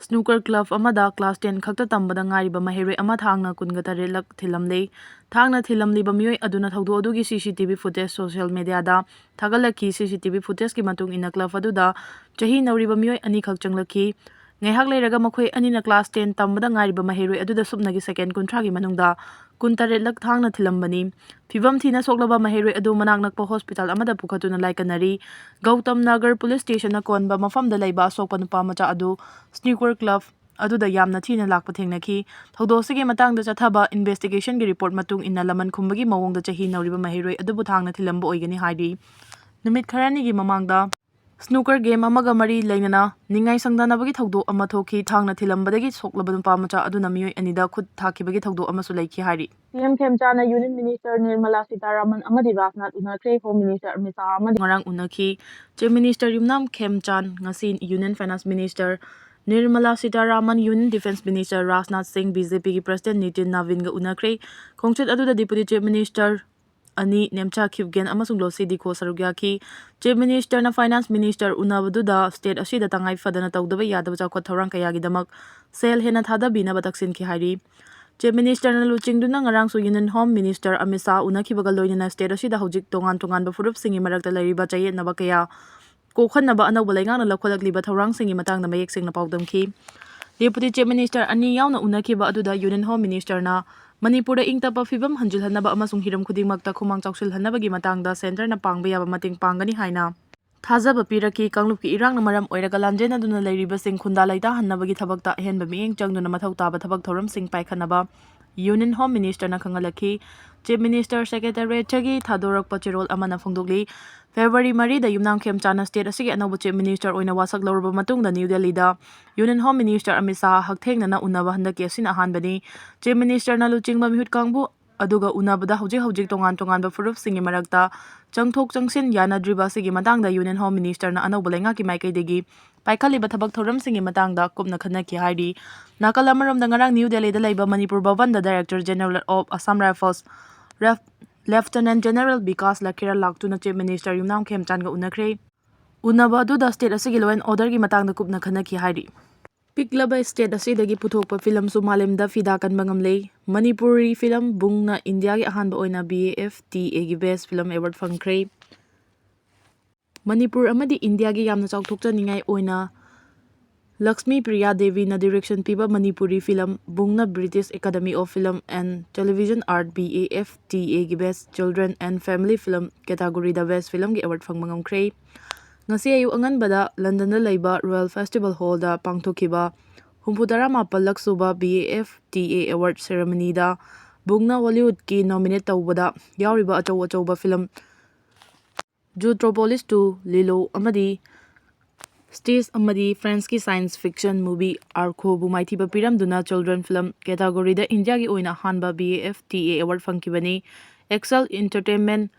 Snooker club ꯑꯃꯗ class ten ꯈꯛꯇ ꯇꯝꯕꯗ ꯉꯥꯏꯔꯤꯕ ꯃꯍꯩꯔꯣꯏ ꯑꯃ ꯊꯥꯡꯅ ꯀꯨꯟꯒ ꯇꯔꯦꯠꯂꯛ ꯊꯤꯜꯂꯝꯂꯦ꯫ ꯊꯥꯡꯅ ꯊꯤꯜꯂꯝꯂꯤꯕ ꯃꯤꯑꯣꯏ ꯑꯗꯨꯅ ꯊꯧꯗꯣꯛ ꯑꯗꯨꯒꯤ C C T V footage social media ꯗ ꯊꯥꯒꯠꯂꯛꯈꯤ꯫ C C T V footage ꯀꯤ ꯃꯇꯨꯡ ꯏꯟꯅ club ꯑꯗꯨꯗ ꯆꯍꯤ ꯅꯧꯔꯤꯕ ꯃꯤꯑꯣꯏ ꯑꯅꯤꯈꯛ ꯆꯪꯂꯛꯈꯤ꯫ ꯉꯥꯏꯍꯥꯛ ꯂꯩꯔꯒ ꯃꯈꯣꯏ ꯑꯅꯤꯅ class ten ꯇꯝꯕꯗ ꯉꯥꯏꯔꯤꯕ ꯃꯍꯩꯔꯣꯏ ꯑꯗꯨꯗ ꯁꯨꯞꯅꯒꯤ second ꯀꯨꯟꯊ꯭ꯔꯥꯒꯤ ꯃꯅꯨꯡꯗ ꯀꯨꯟꯇꯔꯦꯠꯂꯛ ꯊꯥꯡꯅ ꯊꯤꯜꯂꯝꯕꯅꯤ꯫ ꯐꯤꯚꯝ ꯊꯤꯅ ꯁꯣꯛꯂꯕ ꯃꯍꯩꯔꯣꯏ ꯑꯗꯨ ꯃꯅꯥꯛ ꯅꯛꯄ hospital ꯑꯃꯗ ꯄꯨꯈꯠꯇꯨꯅ ꯂꯥꯏꯀꯠꯅꯔꯤ꯫ ꯒꯧꯇꯝ ꯅꯒꯔ police station ꯅ ꯀꯣꯟꯕ ꯃꯐꯝꯗ ꯂꯩꯕ ꯑꯁꯣꯛꯄ ꯅꯨꯄꯥ ꯃꯆꯥ ꯑꯗꯨ snooker club ꯑꯗꯨꯗ ꯌꯥꯝꯅ ꯊꯤꯅ ꯂꯥꯛꯄ ꯊꯦꯡꯅꯈꯤ꯫ ꯊꯧꯗꯣꯛ ꯑꯁꯤꯒꯤ ꯃꯇꯥꯡꯗ ꯆꯠꯊꯕ investigation ꯒꯤ report ꯃꯇꯨꯡ ꯏꯟꯅ ꯂꯃꯟ ꯈꯨꯝꯕꯒꯤ ꯃꯑꯣꯡꯗ ꯆꯍꯤ ꯅꯧꯔꯤꯕ ꯃꯍꯩꯔꯣꯏ ꯑꯗꯨꯕꯨ ꯊꯥꯡꯅ ꯊꯤꯜꯂꯝꯕ ꯑꯣꯏꯒꯅꯤ ꯍꯥꯏꯔꯤ꯫ ꯅꯨꯃꯤꯠ ꯈꯔꯅꯤꯒꯤ ꯃꯃꯥꯡꯗ snooker game ꯑꯃꯒ ꯃꯔꯤ ꯂꯩꯅꯅ ꯅꯤꯡꯉꯥꯏ ꯁꯪꯗꯅꯕꯒꯤ ꯊꯧꯗꯣꯛ ꯑꯃ ꯊꯣꯛꯈꯤ꯫ ꯊꯥꯡꯅ ꯊꯤꯜꯂꯝꯕꯗꯒꯤ ꯁꯣꯛꯂꯕ ꯅꯨꯄꯥ ꯃꯆꯥ ꯑꯗꯨꯅ ꯃꯤꯑꯣꯏ ꯑꯅꯤꯗ ꯈꯨꯠ ꯊꯥꯈꯤꯕꯒꯤ ꯊꯧꯗꯣꯛ ꯑꯃꯁꯨ ꯂꯩꯈꯤ ꯍꯥꯏꯔꯤ꯫ C M ꯈꯦꯝꯆꯥꯟꯅ Union Minister Nirmala Sitharaman ꯑꯃꯗꯤ ꯔꯥꯖꯅꯥꯊ ꯎꯅꯈ꯭ꯔꯦ꯫ Home Minister ꯑꯃꯤꯠ ꯁꯥꯍ ꯑꯃꯗꯤ ꯉꯔꯥꯡ ꯎꯅꯈꯤ꯫ Chief Minister ꯌꯨꯝꯅꯥꯝ ꯈꯦꯝꯆꯥꯟ ꯉꯁꯤ Union Finance Minister Nirmala Sitharaman, Union Defence Minister Rajnath ꯁꯤꯡ, B J P ꯒꯤ President ꯅꯤꯇꯤꯟ ꯅꯕꯤꯟꯒ ꯎꯅꯈ꯭ꯔꯦ꯫ ꯈꯣꯡꯆꯠ ꯑꯗꯨꯗ Deputy Chief Minister ꯑꯅꯤ ꯅꯦꯝꯆꯥ ꯈꯤꯞꯒꯦꯟ ꯑꯃꯁꯨꯡ ꯂꯣꯁꯤ ꯗꯤꯈꯣ ꯁꯔꯨꯛ ꯌꯥꯈꯤ꯫ Chief Minister ꯅ Finance Minister ꯎꯅꯕꯗꯨꯗ state ꯑꯁꯤꯗ ꯇꯉꯥꯏ ꯐꯗꯅ ꯇꯧꯗꯕ ꯌꯥꯗꯕ ꯆꯥꯎꯈꯠ ꯊꯧꯔꯥꯡ ꯀꯌꯥꯒꯤꯗꯃꯛ ꯁꯦꯜ ꯍꯦꯟꯅ ꯊꯥꯗꯕꯤꯅꯕ ꯇꯛꯁꯤꯟꯈꯤ ꯍꯥꯏꯔꯤ꯫ Chief Minister ꯅ ꯂꯨꯆꯤꯡꯗꯨꯅ ꯉꯔꯥꯡꯁꯨ Union Home Minister Amit Shah ꯎꯅꯈꯤꯕꯒ ꯂꯣꯏꯅꯅ state ꯑꯁꯤꯗ ꯍꯧꯖꯤꯛ ꯇꯣꯉꯥꯟ ꯇꯣꯉꯥꯟꯕ ꯐꯨꯔꯨꯞꯁꯤꯡꯒꯤ ꯃꯔꯛꯇ ꯂꯩꯔꯤꯕ ꯆꯌꯦꯠꯅꯕ ꯀꯌꯥ ꯀꯣꯛꯍꯟꯅꯕ ꯑꯅꯧꯕ ꯂꯩꯉꯥꯛꯅ ꯂꯧꯈꯠꯂꯛꯂꯤꯕ ꯊꯧꯔꯥꯡꯁꯤꯡꯒꯤ ꯃꯇꯥꯡꯗ ꯃꯌꯦꯛ ꯁꯦꯡꯅ ꯄꯥꯎꯗꯝꯈꯤ꯫ Deputy Chief Minister ꯑꯅꯤ ꯌꯥꯎꯅ ꯎꯅꯈꯤꯕ ꯑꯗꯨꯗ Union Home Minister ꯅ ꯃꯅꯤꯄꯨꯔꯗ ꯏꯪ ꯇꯞꯄ ꯐꯤꯕꯝ ꯍꯟꯖꯤꯜꯍꯟꯅꯕ ꯑꯃꯁꯨꯡ ꯍꯤꯔꯝ ꯈꯨꯗꯤꯡꯃꯛꯇ ꯈꯨꯃꯥꯡ ꯆꯥꯎꯁꯤꯜꯍꯟꯅꯕꯒꯤ ꯃꯇꯥꯡꯗ centre ꯅ ꯄꯥꯡꯕ ꯌꯥꯕ ꯃꯇꯦꯡ ꯄꯥꯡꯒꯅꯤ ꯍꯥꯏꯅ ꯊꯥꯖꯕ ꯄꯤꯔꯛꯈꯤ꯫ ꯀꯥꯡꯂꯨꯞꯀꯤ ꯏꯔꯥꯡꯅ ꯃꯔꯝ ꯑꯣꯏꯔꯒ ꯂꯥꯟꯖꯦꯟꯅꯗꯨꯅ ꯂꯩꯔꯤꯕꯁꯤꯡ ꯈꯨꯟꯗꯥ ꯂꯩꯇꯥꯍꯟꯅꯕꯒꯤ ꯊꯕꯛꯇ ꯑꯍꯦꯟꯕ ꯃꯤꯠꯌꯦꯡ ꯆꯪꯗꯨꯅ ꯃꯊꯧ ꯇꯥꯕ ꯊꯕꯛ ꯊꯧꯔꯝꯁꯤꯡ ꯄꯥꯏꯈꯠꯅꯕ Union Home Minister ꯅ ꯈꯪꯍꯜꯂꯛꯈꯤ꯫ Chief Minister Secretariat ꯇꯒꯤ ꯊꯥꯗꯣꯔꯛꯄ ꯆꯦꯔꯣꯜ ꯑꯃꯅ ꯐꯣꯡꯗꯣꯛꯂꯤ꯫ February ꯃꯔꯤꯗ ꯌꯨꯝꯅꯥꯝ ꯈꯦꯝꯆꯥꯟꯅ state ꯑꯁꯤꯒꯤ ꯑꯅꯧꯕ Chief Minister ꯑꯣꯏꯅ ꯋꯥꯁꯛ ꯂꯧꯔꯕ ꯃꯇꯨꯡꯗ New Delhi ꯗ Union Home Minister Amit Shah ꯍꯛꯊꯦꯡꯅꯅ ꯎꯅꯕ ꯍꯟꯗꯛꯀꯤ ꯑꯁꯤꯅ ꯑꯍꯥꯟꯕꯅꯤ꯫ Chief Minister ꯅ ꯂꯨꯆꯤꯡꯕ ꯃꯤꯍꯨꯠ ꯀꯥꯡꯕꯨ ꯑꯗꯨꯒ ꯎꯅꯕꯗ ꯍꯧꯖꯤꯛ ꯍꯧꯖꯤꯛ ꯇꯣꯉꯥꯟ ꯇꯣꯉꯥꯟꯕ ꯐꯨꯔꯨꯞꯁꯤꯡꯒꯤ ꯃꯔꯛꯇ ꯆꯪꯊꯣꯛ ꯆꯪꯁꯤꯟ ꯌꯥꯅꯗ꯭ꯔꯤꯕ ꯑꯁꯤꯒꯤ ꯃꯇꯥꯡꯗ Union Home Minister ꯅ ꯑꯅꯧꯕ ꯂꯩꯉꯥꯛꯀꯤ ꯃꯥꯏꯀꯩꯗꯒꯤ ꯄꯥꯏꯈꯠꯂꯤꯕ ꯊꯕꯛ ꯊꯧꯔꯝꯁꯤꯡꯒꯤ ꯃꯇꯥꯡꯗ ꯀꯨꯞꯅ ꯈꯟꯅꯈꯤ ꯍꯥꯏꯔꯤ꯫ ꯅꯥꯀꯜ ꯑꯃꯔꯣꯝꯗ ꯉꯔꯥꯡ New Delhi ꯗ ꯂꯩꯕ Manipur ꯚꯕꯟꯗ Director General of Assam Rifles, Ref-, Lieutenant General Vikas ꯂꯈꯤꯔꯥ ꯂꯥꯛꯇꯨꯅ Chief Minister ꯌꯨꯝꯅꯥꯝ ꯈꯦꯝꯆꯥꯟꯒ ꯎꯅꯈ꯭ꯔꯦ꯫ ꯎꯅꯕ ꯑꯗꯨꯗ state ꯑꯁꯤꯒꯤ law and order ꯒꯤ ꯃꯇꯥꯡꯗ ꯀꯨꯞꯅ ꯈꯟꯅꯈꯤ ꯍꯥꯏꯔꯤ꯫ ꯄꯤꯛꯂꯕ state ꯑꯁꯤꯗꯒꯤ ꯄꯨꯊꯣꯛꯄ ꯐꯤꯂꯝꯁꯨ ꯃꯥꯂꯦꯝꯗ ꯐꯤꯗꯥ ꯀꯟꯕ ꯉꯝꯂꯦ꯫ ꯃꯅꯤꯄꯨꯔꯤ ꯐꯤꯂꯝ ꯕꯨꯡꯅ ꯏꯟꯗꯤꯌꯥꯒꯤ ꯑꯍꯥꯟꯕ ꯑꯣꯏꯅ B A F T A ꯒꯤ Best Film Award ꯐꯪꯈ꯭ꯔꯦ꯫ ꯃꯅꯤꯄꯨꯔ ꯑꯃꯗꯤ ꯏꯟꯗꯤꯌꯥꯒꯤ ꯌꯥꯝꯅ ꯆꯥꯎꯊꯣꯛꯆꯅꯤꯡꯉꯥꯏ ꯑꯣꯏꯅ ꯂꯛꯁꯃꯤ ꯄ꯭ꯔꯤꯌꯥ ꯗꯦꯕꯤꯅ direction ꯄꯤꯕ ꯃꯅꯤꯄꯨꯔꯤ ꯐꯤꯂꯝ ꯕꯨꯡꯅ British Academy of Film and Television Art, B A F T A ꯒꯤ Best Children and Family Film category the Best Film ꯒꯤ award ꯐꯪꯕ ꯉꯝꯈ꯭ꯔꯦ꯫ ꯉꯁꯤ ꯑꯌꯨꯛ ꯑꯉꯟꯕꯗ ꯂꯟꯗꯟꯗ ꯂꯩꯕ Royal Festival Hall ꯗ ꯄꯥꯡꯊꯣꯛꯈꯤꯕ ꯍꯨꯝꯐꯨꯇꯔꯥ ꯃꯥꯄꯜꯂꯛ ꯁꯨꯕ B A F T A Award ceremony the ꯕꯨꯡꯅ Hollywood ꯀꯤ nominate ꯇꯧꯕꯗ ꯌꯥꯎꯔꯤꯕ ꯑꯆꯧ ꯑꯆꯧꯕ ꯐꯤꯂꯝ Zootropolis two, Lilo ꯑꯃꯗꯤ Stitch ꯑꯃꯗꯤ French ꯀꯤ science fiction movie Argo ꯕꯨ ꯃꯥꯏꯊꯤꯕ ꯄꯤꯔꯝꯗꯨꯅ Children Film category ꯗ ꯏꯟꯗꯤꯌꯥꯒꯤ ꯑꯣꯏꯅ ꯑꯍꯥꯟꯕ B A F T A award ꯐꯪꯈꯤꯕꯅꯤ꯫ Excel Entertainment,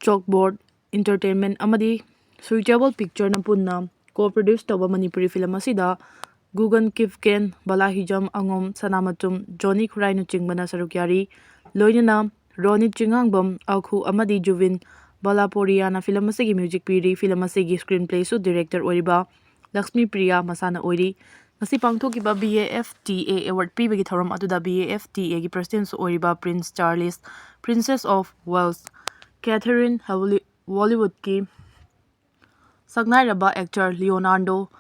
Chalkboard Entertainment ꯑꯃꯗꯤ Suitable Picture ꯅ ꯄꯨꯟꯅ co-produce ꯇꯧꯕ ꯃꯅꯤꯄꯨꯔꯤ ꯐꯤꯂꯝ ꯑꯁꯤꯗ ꯒꯨꯒꯟ ꯀꯤꯞꯀꯦꯟ, ꯕꯂꯥ ꯍꯤꯖꯝ ꯑꯉꯣꯝ, ꯁꯅꯥꯃꯆꯨꯝ, ꯖꯣꯅꯤ ꯈꯨꯔꯥꯏꯅꯆꯤꯡꯕꯅ ꯁꯔꯨꯛ ꯌꯥꯔꯤ꯫ ꯂꯣꯏꯅꯅ ꯔꯣꯅꯤꯠ ꯆꯤꯡꯉꯥꯡꯕꯝ, ꯑꯈꯨ ꯑꯃꯗꯤ ꯖꯨꯕꯤꯟ ꯕꯂꯥꯄꯣꯔꯤꯌꯥꯅ ꯐꯤꯂꯝ ꯑꯁꯤꯒꯤ music ꯄꯤꯔꯤ꯫ ꯐꯤꯂꯝ ꯑꯁꯤꯒꯤ screenplay ꯁꯨ director ꯑꯣꯏꯔꯤꯕ ꯂꯛꯁꯃꯤ ꯄ꯭ꯔꯤꯌꯥ ꯃꯁꯥꯅ ꯑꯣꯏꯔꯤ꯫ ꯉꯁꯤ ꯄꯥꯡꯊꯣꯛꯈꯤꯕ B A F T A award ꯄꯤꯕꯒꯤ ꯊꯧꯔꯝ ꯑꯗꯨꯗ B A F T A ꯒꯤ president ꯁꯨ ꯑꯣꯏꯔꯤꯕ Prince Charles, Princess of Wales, Catherine, Hollywood ꯀꯤ ꯁꯛꯅꯥꯏꯔꯕ actor Leonardo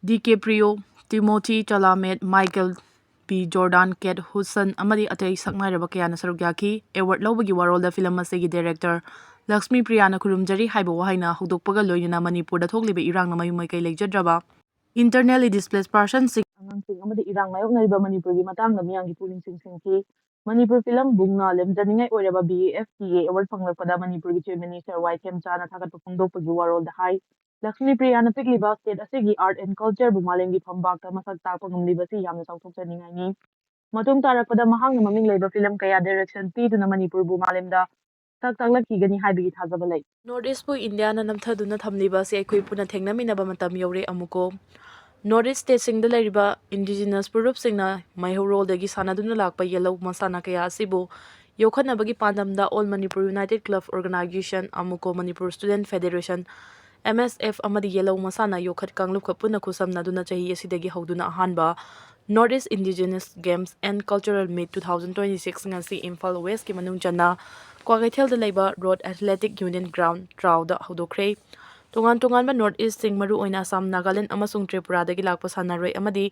DiCaprio, Timothée Chalamet, Michael B Jordan, Kate Hudson ꯑꯃꯗꯤ ꯑꯇꯩ ꯁꯛꯅꯥꯏꯔꯕ ꯀꯌꯥꯅ ꯁꯔꯨꯛ ꯌꯥꯈꯤ꯫ Award ꯂꯧꯕꯒꯤ ꯋꯥꯔꯣꯜꯗ ꯐꯤꯂꯝ ꯑꯁꯤꯒꯤ director ꯂꯛꯁꯃꯤ ꯄ꯭ꯔꯤꯌꯥꯅ ꯈꯨꯔꯨꯝꯖꯔꯤ ꯍꯥꯏꯕ ꯋꯥꯍꯩꯅ ꯍꯧꯗꯣꯛꯄꯒ ꯂꯣꯏꯅꯅ ꯃꯅꯤꯄꯨꯔꯗ ꯊꯣꯛꯂꯤꯕ ꯏꯔꯥꯡꯅ ꯃꯌꯨꯝ ꯃꯀꯩ ꯂꯩꯖꯗ꯭ꯔꯕ internally displaced persons ꯁꯤꯡ, ꯑꯉꯥꯡꯁꯤꯡ ꯑꯃꯗꯤ ꯏꯔꯥꯡ ꯃꯥꯌꯣꯛꯅꯔꯤꯕ ꯃꯅꯤꯄꯨꯔꯒꯤ ꯃꯇꯥꯡꯗ ꯃꯤꯌꯥꯝꯒꯤ ꯄꯨꯛꯅꯤꯡ ꯆꯤꯡꯁꯤꯟꯈꯤ꯫ ꯃꯅꯤꯄꯨꯔ ꯐꯤꯂꯝ ꯕꯨꯡꯅ ꯂꯦꯝꯖꯅꯤꯡꯉꯥꯏ ꯑꯣꯏꯔꯕ B A F T A award ꯐꯪꯂꯛꯄꯗ ꯃꯅꯤꯄꯨꯔꯒꯤ Chief Minister ꯋꯥꯏ ꯈꯦꯝꯆꯥꯅ ꯊꯥꯒꯠꯄ ꯐꯣꯡꯗꯣꯛꯄꯒꯤ ꯋꯥꯔꯣꯜꯗ ꯍꯥꯏ, ꯂꯛꯁꯃꯤ ꯄ꯭ꯔꯤꯌꯥꯅ ꯄꯤꯛꯂꯤꯕ state ꯑꯁꯤꯒꯤ art and culture ꯕꯨ ꯃꯥꯂꯦꯝꯒꯤ ꯐꯝꯕꯥꯛꯇ ꯃꯁꯛ ꯇꯥꯛꯄ ꯉꯝꯂꯤꯕꯁꯤ ꯌꯥꯝꯅ ꯆꯥꯎꯊꯣꯛꯆꯅꯤꯡꯉꯥꯏꯅꯤ꯫ ꯃꯇꯨꯡ ꯇꯥꯔꯛꯄꯗ ꯃꯍꯥꯛꯅ ꯃꯃꯤꯡ ꯂꯩꯕ ꯐꯤꯂꯝ ꯀꯌꯥ direction ꯄꯤꯗꯨꯅ ꯃꯅꯤꯄꯨꯔꯕꯨ ꯃꯥꯂꯦꯝꯗ ꯁꯛ ꯇꯥꯛꯂꯛꯈꯤꯒꯅꯤ ꯍꯥꯏꯕꯒꯤ ꯊꯥꯖꯕ ꯂꯩ꯫ North East ꯄꯨ ꯏꯟꯗꯤꯌꯥꯅ ꯅꯝꯊꯗꯨꯅ ꯊꯝꯂꯤꯕ ꯑꯁꯤ ꯑꯩꯈꯣꯏ ꯄꯨꯟꯅ ꯊꯦꯡꯅꯃꯤꯟꯅꯕ ꯃꯇꯝ ꯌꯧꯔꯦ ꯑꯃꯨꯛꯀꯣ꯫ North East state ꯁꯤꯡꯗ ꯂꯩꯔꯤꯕ indigenous ꯐꯨꯔꯨꯞꯁꯤꯡꯅ ꯃꯩꯍꯧꯔꯣꯜꯗꯒꯤ ꯁꯥꯟꯅꯗꯨꯅ ꯂꯥꯛꯄ ꯌꯦꯜꯍꯧ ꯃꯁꯥꯟꯅ ꯀꯌꯥ ꯑꯁꯤꯕꯨ ꯌꯣꯛꯈꯠꯅꯕꯒꯤ ꯄꯥꯟꯗꯝꯗ All Manipur United Club Organization, ꯑꯃꯨꯛꯀꯣ, Manipur Student Federation, M S F ꯑꯃꯗꯤ ꯌꯦꯜꯍꯧ ꯃꯁꯥꯟꯅ ꯌꯣꯛꯈꯠ ꯀꯥꯡꯂꯨꯞꯀ ꯄꯨꯟꯅ ꯈꯨꯠꯁꯝꯅꯗꯨꯅ ꯆꯍꯤ ꯑꯁꯤꯗꯒꯤ ꯍꯧꯗꯨꯅ ꯑꯍꯥꯟꯕ North East Indigenous Games and Cultural Meet two thousand twenty-six ꯉꯁꯤ ꯏꯝꯐꯥꯜ ꯋꯦꯁꯀꯤ ꯃꯅꯨꯡ ꯆꯟꯅ ꯀ꯭ꯋꯥꯀꯩꯊꯦꯜꯗ ꯂꯩꯕ Road Athletic Union Ground ꯇ꯭ꯔꯥꯎꯗ ꯍꯧꯗꯣꯛꯈ꯭ꯔꯦ꯫ ꯇꯣꯉꯥꯟ ꯇꯣꯉꯥꯟꯕ North Eastꯁꯤꯡ, ꯃꯔꯨꯑꯣꯏꯅ ꯑꯁꯥꯝ, ꯅꯥꯒꯥꯂꯦꯟ ꯑꯃꯁꯨꯡ ꯇ꯭ꯔꯤꯄꯨꯔꯥꯗꯒꯤ ꯂꯥꯛꯄ ꯁꯥꯟꯅꯔꯣꯏ ꯑꯃꯗꯤ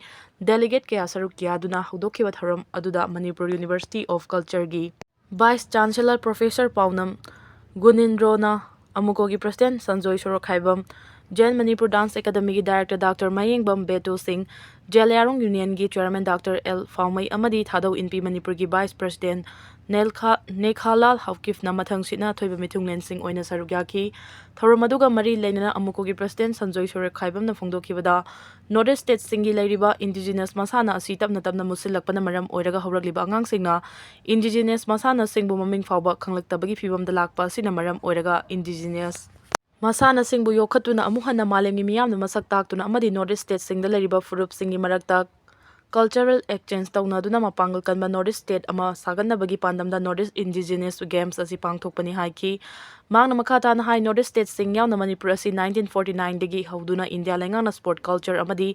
delegate ꯀꯌꯥ ꯁꯔꯨꯛ ꯌꯥꯗꯨꯅ ꯍꯧꯗꯣꯛꯈꯤꯕ ꯊꯧꯔꯝ ꯑꯗꯨꯗ Manipur University of Cultureꯒꯤ Vice Chancellor Professor ꯄꯥꯎꯅꯝ ꯒꯨꯅꯤꯟꯗ꯭ꯔꯣꯅ, ꯑꯃꯨꯀꯣꯒꯤ President Sanjoy Sorokhaibam, Jain Manipur Dance Academyꯒꯤ Director Doctor ꯃꯌꯦꯡꯕꯝ ꯕꯦꯇꯨ ꯁꯤꯡ, ꯖꯦꯂꯤꯌꯥꯡꯔꯣꯡ Unionꯒꯤ Chairman Doctor L ꯐꯥꯎꯃꯩ ꯑꯃꯗꯤ ꯊꯥꯗꯧ ꯏꯟꯄꯤ ꯃꯅꯤꯄꯨꯔꯒꯤ Vice President ꯅꯦꯜꯈꯥ-, ꯅꯦꯈꯥꯂꯥꯜ ꯍꯥꯎꯀꯤꯞꯅ ꯃꯊꯪꯁꯤꯠꯅ ꯑꯊꯣꯏꯕ ꯃꯤꯊꯨꯡꯂꯦꯟꯁꯤꯡ ꯑꯣꯏꯅ ꯁꯔꯨꯛ ꯌꯥꯈꯤ꯫ ꯊꯧꯔꯝ ꯑꯗꯨꯒ ꯃꯔꯤ ꯂꯩꯅꯅ ꯑꯃꯨꯀꯣꯒꯤ President ꯁꯟꯖꯣꯏ ꯁꯣꯔꯣꯛꯈꯥꯏꯕꯝꯅ ꯐꯣꯡꯗꯣꯛꯈꯤꯕꯗ, North East Statesꯁꯤꯡꯒꯤ ꯂꯩꯔꯤꯕ Indigenous ꯃꯁꯥꯟꯅ ꯑꯁꯤ ꯇꯞꯅ ꯇꯞꯅ ꯃꯨꯠꯁꯤꯜꯂꯛꯄꯅ ꯃꯔꯝ ꯑꯣꯏꯔꯒ ꯍꯧꯔꯛꯂꯤꯕ ꯑꯉꯥꯡꯁꯤꯡꯅ Indigenous ꯃꯁꯥꯟꯅꯁꯤꯡꯕꯨ ꯃꯃꯤꯡ ꯐꯥꯎꯕ ꯈꯪꯂꯛꯇꯕꯒꯤ ꯐꯤꯚꯝꯗ ꯂꯥꯛꯄ ꯑꯁꯤꯅ ꯃꯔꯝ ꯑꯣꯏꯔꯒ Indigenous ꯃꯁꯥꯟꯅꯁꯤꯡꯕꯨ ꯌꯣꯛꯈꯠꯇꯨꯅ ꯑꯃꯨꯛ ꯍꯟꯅ ꯃꯥꯂꯦꯝꯒꯤ ꯃꯤꯌꯥꯝꯅ ꯃꯁꯛ ꯇꯥꯛꯇꯨꯅ ꯑꯃꯗꯤ North East Statesꯁꯤꯡꯗ ꯂꯩꯔꯤꯕ ꯐꯨꯔꯨꯞꯁꯤꯡꯒꯤ ꯃꯔꯛꯇ cultural exchange ꯇꯧꯅꯗꯨꯅ ꯃꯄꯥꯡꯒꯜ ꯀꯟꯕ North East State ꯑꯃ ꯁꯥꯒꯠꯅꯕꯒꯤ ꯄꯥꯟꯗꯝꯗ North East Indigenous Games ꯑꯁꯤ ꯄꯥꯡꯊꯣꯛꯄꯅꯤ ꯍꯥꯏꯈꯤ꯫ ꯃꯍꯥꯛꯅ ꯃꯈꯥ ꯇꯥꯅ ꯍꯥꯏ, North East Statesꯁꯤꯡ ꯌꯥꯎꯅ ꯃꯅꯤꯄꯨꯔ ꯑꯁꯤ nineteen forty nineꯗꯒꯤ ꯍꯧꯗꯨꯅ ꯏꯟꯗꯤꯌꯥ ꯂꯩꯉꯥꯛꯅ sport culture ꯑꯃꯗꯤ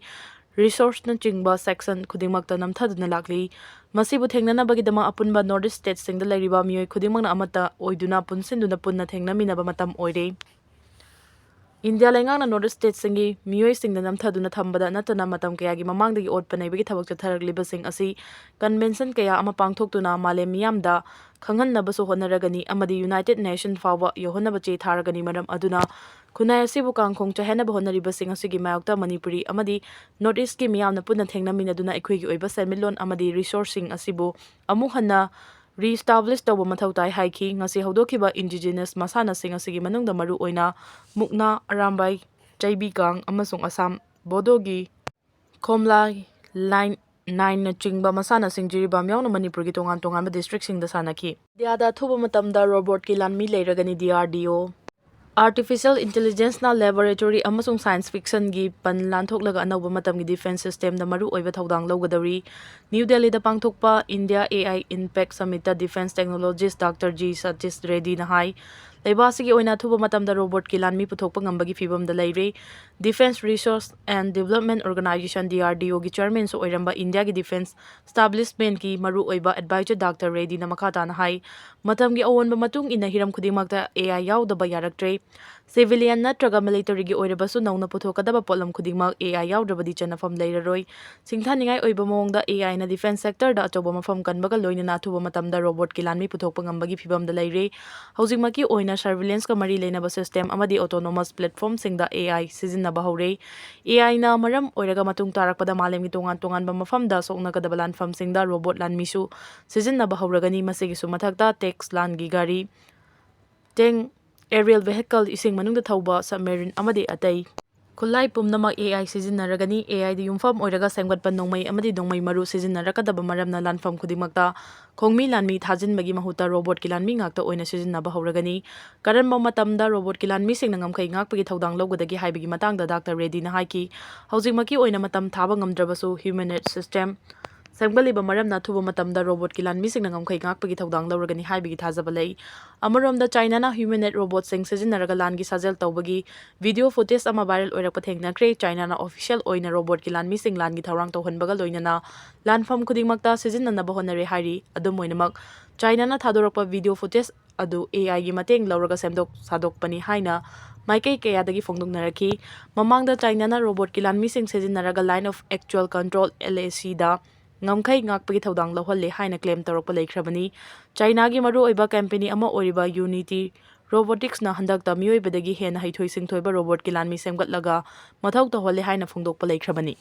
resourceꯅꯆꯤꯡꯕ section ꯈꯨꯗꯤꯡꯃꯛꯇ ꯅꯝꯊꯗꯨꯅ ꯂꯥꯛꯂꯤ꯫ ꯃꯁꯤꯕꯨ ꯊꯦꯡꯅꯅꯕꯒꯤꯗꯃꯛ ꯑꯄꯨꯟꯕ North East Statesꯁꯤꯡꯗ ꯂꯩꯔꯤꯕ ꯃꯤꯑꯣꯏ ꯈꯨꯗꯤꯡꯃꯛꯅ ꯑꯃꯠꯇ ꯑꯣꯏꯗꯨꯅ ꯄꯨꯟꯁꯤꯟꯗꯨꯅ ꯄꯨꯟꯅ ꯊꯦꯡꯅꯃꯤꯟꯅꯕ ꯃꯇꯝ ꯑꯣꯏꯔꯦ꯫ ꯏꯟꯗꯤꯌꯥ ꯂꯩꯉꯥꯛꯅ North East Statesꯁꯤꯡꯒꯤ ꯃꯤꯑꯣꯏꯁꯤꯡꯗ ꯅꯝꯊꯗꯨꯅ ꯊꯝꯕꯗ ꯅꯠꯇꯅ ꯃꯇꯝ ꯀꯌꯥꯒꯤ ꯃꯃꯥꯡꯗꯒꯤ ꯑꯣꯠꯄ ꯅꯩꯕꯒꯤ ꯊꯕꯛ ꯆꯠꯊꯔꯛꯂꯤꯕꯁꯤꯡ ꯑꯁꯤ convention ꯀꯌꯥ ꯑꯃ ꯄꯥꯡꯊꯣꯛꯇꯨꯅ ꯃꯥꯂꯦꯝ ꯃꯤꯌꯥꯝꯗ ꯈꯪꯍꯟꯅꯕꯁꯨ ꯍꯣꯠꯅꯔꯒꯅꯤ ꯑꯃꯗꯤ United Nation ꯐꯥꯎꯕ ꯌꯧꯍꯟꯅꯕ ꯆꯦ ꯊꯥꯔꯒꯅꯤ꯫ ꯃꯔꯝ ꯑꯗꯨꯅ ꯈꯨꯟꯅꯥꯏ ꯑꯁꯤꯕꯨ ꯀꯥꯡꯈꯣꯡ ꯆꯥꯏꯍꯟꯅꯕ ꯍꯣꯠꯅꯔꯤꯕꯁꯤꯡ ꯑꯁꯤꯒꯤ ꯃꯥꯌꯣꯛꯇ ꯃꯅꯤꯄꯨꯔꯤ ꯑꯃꯗꯤ North Eastꯀꯤ ꯃꯤꯌꯥꯝꯅ ꯄꯨꯟꯅ ꯊꯦꯡꯅꯃꯤꯟꯅꯗꯨꯅ ꯑꯩꯈꯣꯏꯒꯤ ꯑꯣꯏꯕ ꯁꯦꯟꯃꯤꯠꯂꯣꯟ ꯑꯃꯗꯤ resourceꯁꯤꯡ ꯑꯁꯤꯕꯨ ꯑꯃꯨꯛ ꯍꯟꯅ re-establish ꯇꯧꯕ ꯃꯊꯧ ꯇꯥꯏ ꯍꯥꯏꯈꯤ꯫ ꯉꯁꯤ ꯍꯧꯗꯣꯛꯈꯤꯕ Indigenous ꯃꯁꯥꯟꯅꯁꯤꯡ ꯑꯁꯤꯒꯤ ꯃꯅꯨꯡꯗ ꯃꯔꯨ ꯑꯣꯏꯅ ꯃꯨꯛꯅꯥ, ꯑꯔꯥꯝꯕꯥꯏ, ꯆꯩꯕꯤ ꯀꯥꯡ ꯑꯃꯁꯨꯡ ꯑꯁꯥꯝ ꯕꯣꯗꯣꯒꯤ ꯈꯣꯝꯂꯥꯏ, ꯂꯥꯏꯟ ꯅꯥꯏꯟꯅꯆꯤꯡꯕ ꯃꯁꯥꯟꯅꯁꯤꯡ ꯖꯤꯔꯤꯕꯥꯝ ꯌꯥꯎꯅ ꯃꯅꯤꯄꯨꯔꯒꯤ ꯇꯣꯉꯥꯟ ꯇꯣꯉꯥꯟꯕ districtꯁꯤꯡꯗ ꯁꯥꯟꯅꯈꯤ꯫ ꯏꯟꯗꯤꯌꯥꯗ ꯑꯊꯨꯕ ꯃꯇꯝꯗ robotꯀꯤ ꯂꯥꯟꯃꯤ ꯂꯩꯔꯒꯅꯤ, D R D O꯫ Artificial Intelligenceꯅ laboratory ꯑꯃꯁꯨꯡ science fictionꯒꯤ ꯄꯟ ꯂꯥꯟꯊꯣꯛꯂꯒ ꯑꯅꯧꯕ ꯃꯇꯝꯒꯤ defence systemꯗ ꯃꯔꯨ ꯑꯣꯏꯕ ꯊꯧꯗꯥꯡ ꯂꯧꯒꯗꯧꯔꯤ꯫ ꯅ꯭ꯌꯨ ꯗꯦꯜꯂꯤꯗ ꯄꯥꯡꯊꯣꯛꯄ India A I Impact Summitꯇ Defence Technologist Doctor G Satish Reddyꯅ ꯍꯥꯏ, ꯂꯩꯕꯥꯛ ꯑꯁꯤꯒꯤ ꯑꯣꯏꯅ ꯑꯊꯨꯕ ꯃꯇꯝꯗ ꯔꯣꯕꯣꯠꯀꯤ ꯂꯥꯟꯃꯤ ꯄꯨꯊꯣꯛꯄ ꯉꯝꯕꯒꯤ ꯐꯤꯚꯝꯗ ꯂꯩꯔꯦ꯫ Defence Research and Development Organisation, D R D Oꯒꯤ chairmanꯁꯨ ꯑꯣꯏꯔꯝꯕ ꯏꯟꯗꯤꯌꯥꯒꯤ defence establishmentꯀꯤ ꯃꯔꯨꯑꯣꯏꯕ advisor Doctor Reddyꯅ ꯃꯈꯥ ꯇꯥꯅ ꯍꯥꯏ, ꯃꯇꯝꯒꯤ ꯑꯑꯣꯟꯕ ꯃꯇꯨꯡ ꯏꯟꯅ ꯍꯤꯔꯝ ꯈꯨꯗꯤꯡꯃꯛꯇ A I ꯌꯥꯎꯗꯕ ꯌꯥꯔꯛꯇ꯭ꯔꯦ꯫ Civilian ꯅꯠꯇ꯭ꯔꯒ militaryꯒꯤ ꯑꯣꯏꯔꯕꯁꯨ ꯅꯧꯅ ꯄꯨꯊꯣꯛꯀꯗꯕ ꯄꯣꯠꯂꯝ ꯈꯨꯗꯤꯡꯃꯛ A I ꯌꯥꯎꯗ꯭ꯔꯕꯗꯤ ꯆꯟꯅꯐꯝ ꯂꯩꯔꯔꯣꯏ꯫ ꯁꯤꯡꯊꯥꯅꯤꯡꯉꯥꯏ ꯑꯣꯏꯕ ꯃꯑꯣꯡꯗ A Iꯅ defence sectorꯗ ꯑꯆꯧꯕ ꯃꯐꯝ ꯀꯟꯕꯒ ꯂꯣꯏꯅꯅ ꯑꯊꯨꯕ ꯃꯇꯝꯗ ꯔꯣꯕꯣꯠꯀꯤ ꯂꯥꯟꯃꯤ ꯄꯨꯊꯣꯛꯄ ꯉꯝꯕꯒꯤ ꯐꯤꯚꯝꯗ ꯂꯩꯔꯦ꯫ ꯍꯧꯖꯤꯛꯃꯛꯀꯤ ꯑꯣꯏꯅ surveillancega ꯃꯔꯤ ꯂꯩꯅꯕ system ꯑꯃꯗꯤ autonomous platformꯁꯤꯡꯗ A I ꯁꯤꯖꯤꯟꯅꯕ ꯍꯧꯔꯦ꯫ A Iꯅ ꯃꯔꯝ ꯑꯣꯏꯔꯒ ꯃꯇꯨꯡ ꯇꯥꯔꯛꯄꯗ ꯃꯥꯂꯦꯝꯒꯤ ꯇꯣꯉꯥꯟ ꯇꯣꯉꯥꯟꯕ ꯃꯐꯝꯗ ꯁꯣꯛꯅꯒꯗꯕ ꯂꯥꯟꯐꯝꯁꯤꯡꯗ ꯔꯣꯕꯣꯠ ꯂꯥꯟꯃꯤꯁꯨ ꯁꯤꯖꯤꯟꯅꯕ ꯍꯧꯔꯒꯅꯤ꯫ ꯃꯁꯤꯒꯤꯁꯨ ꯃꯊꯛꯇ tanks, ꯂꯥꯟꯒꯤ ꯒꯥꯔꯤ, tank, aerial vehicle, ꯏꯁꯤꯡ ꯃꯅꯨꯡꯗ ꯊꯧꯕ submarine ꯑꯃꯗꯤ ꯑꯇꯩ ꯈꯨꯠꯂꯥꯏ ꯄꯨꯝꯅꯃꯛ A I ꯁꯤꯖꯤꯟꯅꯔꯒꯅꯤ꯫ A Iꯗ ꯌꯨꯝꯐꯝ ꯑꯣꯏꯔꯒ ꯁꯦꯝꯒꯠꯄ ꯅꯣꯡꯃꯩ ꯑꯃꯗꯤ ꯅꯣꯡꯃꯩ ꯃꯔꯨ ꯁꯤꯖꯤꯟꯅꯔꯛꯀꯗꯕ ꯃꯔꯝꯅ ꯂꯥꯟꯐꯝ ꯈꯨꯗꯤꯡꯃꯛꯇ ꯈꯣꯡꯃꯤ ꯂꯥꯟꯃꯤ ꯊꯥꯖꯤꯟꯕꯒꯤ ꯃꯍꯨꯠꯇ ꯔꯣꯕꯣꯠꯀꯤ ꯂꯥꯟꯃꯤ ꯉꯥꯛꯇ ꯑꯣꯏꯅ ꯁꯤꯖꯤꯟꯅꯕ ꯍꯧꯔꯒꯅꯤ꯫ ꯀꯔꯝꯕ ꯃꯇꯝꯗ ꯔꯣꯕꯣꯠꯀꯤ ꯂꯥꯟꯃꯤꯁꯤꯡꯅ ꯉꯝꯈꯩ ꯉꯥꯛꯄꯒꯤ ꯊꯧꯗꯥꯡ ꯂꯧꯒꯗꯒꯦ ꯍꯥꯏꯕꯒꯤ ꯃꯇꯥꯡꯗ Doctor Reddyꯅ ꯍꯥꯏꯈꯤ, ꯍꯧꯖꯤꯛꯃꯛꯀꯤ ꯑꯣꯏꯅ ꯃꯇꯝ ꯊꯥꯕ ꯉꯝꯗ꯭ꯔꯕꯁꯨ humanoid system ꯁꯦꯝꯒꯠꯂꯤꯕ ꯃꯔꯝꯅ ꯑꯊꯨꯕ ꯃꯇꯝꯗ ꯔꯣꯕꯣꯠꯀꯤ ꯂꯥꯟꯃꯤꯁꯤꯡꯅ ꯉꯝꯈꯩ ꯉꯥꯛꯄꯒꯤ ꯊꯧꯗꯥꯡ ꯂꯧꯔꯒꯅꯤ ꯍꯥꯏꯕꯒꯤ ꯊꯥꯖꯕ ꯂꯩ꯫ ꯑꯃꯔꯣꯝꯗ, ꯆꯥꯏꯅꯥꯅ humanoid ꯔꯣꯕꯣꯠꯁꯤꯡ ꯁꯤꯖꯤꯟꯅꯔꯒ ꯂꯥꯟꯒꯤ ꯁꯥꯖꯦꯜ ꯇꯧꯕꯒꯤ video footage ꯑꯃ viral ꯑꯣꯏꯔꯛꯄ ꯊꯦꯡꯅꯈ꯭ꯔꯦ꯫ ꯆꯥꯏꯅꯥꯅ official ꯑꯣꯏꯅ ꯔꯣꯕꯣꯠꯀꯤ ꯂꯥꯟꯃꯤꯁꯤꯡ ꯂꯥꯟꯒꯤ ꯊꯧꯔꯥꯡ ꯇꯧꯍꯟꯕꯒ ꯂꯣꯏꯅꯅ ꯂꯥꯟꯐꯝ ꯈꯨꯗꯤꯡꯃꯛꯇ ꯁꯤꯖꯤꯟꯅꯅꯕ ꯍꯣꯠꯅꯔꯦ ꯍꯥꯏꯔꯤ꯫ ꯑꯗꯨꯝ ꯑꯣꯏꯅꯃꯛ, ꯆꯥꯏꯅꯥꯅ ꯊꯥꯗꯣꯔꯛꯄ video footage ꯑꯗꯨ A Iꯒꯤ ꯃꯇꯦꯡ ꯂꯧꯔꯒ ꯁꯦꯝꯗꯣꯛ ꯁꯥꯗꯣꯛꯄꯅꯤ ꯍꯥꯏꯅ ꯃꯥꯏꯀꯩ ꯀꯌꯥꯗꯒꯤ ꯐꯣꯡꯗꯣꯛꯅꯔꯛꯈꯤ꯫ ꯃꯃꯥꯡꯗ ꯆꯥꯏꯅꯥꯅ ꯔꯣꯕꯣꯠꯀꯤ ꯂꯥꯟꯃꯤꯁꯤꯡ ꯁꯤꯖꯤꯟꯅꯔꯒ Line of Actual Control, LACꯗ ꯉꯝꯈꯩ ꯉꯥꯛꯄꯒꯤ ꯊꯧꯗꯥꯡ ꯂꯧꯍꯜꯂꯦ ꯍꯥꯏꯅ claim ꯇꯧꯔꯛꯄ ꯂꯩꯈ꯭ꯔꯕꯅꯤ꯫ ꯆꯥꯏꯅꯥꯒꯤ ꯃꯔꯨꯑꯣꯏꯕ company ꯑꯃ ꯑꯣꯏꯔꯤꯕ Unity Roboticsꯅ ꯍꯟꯗꯛꯇ ꯃꯤꯑꯣꯏꯕꯗꯒꯤ ꯍꯦꯟꯅ ꯍꯩꯊꯣꯏ ꯁꯤꯡꯊꯣꯏꯕ ꯔꯣꯕꯣꯠꯀꯤ ꯂꯥꯟꯃꯤ ꯁꯦꯝꯒꯠꯂꯒ ꯃꯊꯧ ꯇꯧꯍꯜꯂꯦ ꯍꯥꯏꯅ ꯐꯣꯡꯗꯣꯛꯄ ꯂꯩꯈ꯭ꯔꯕꯅꯤ꯫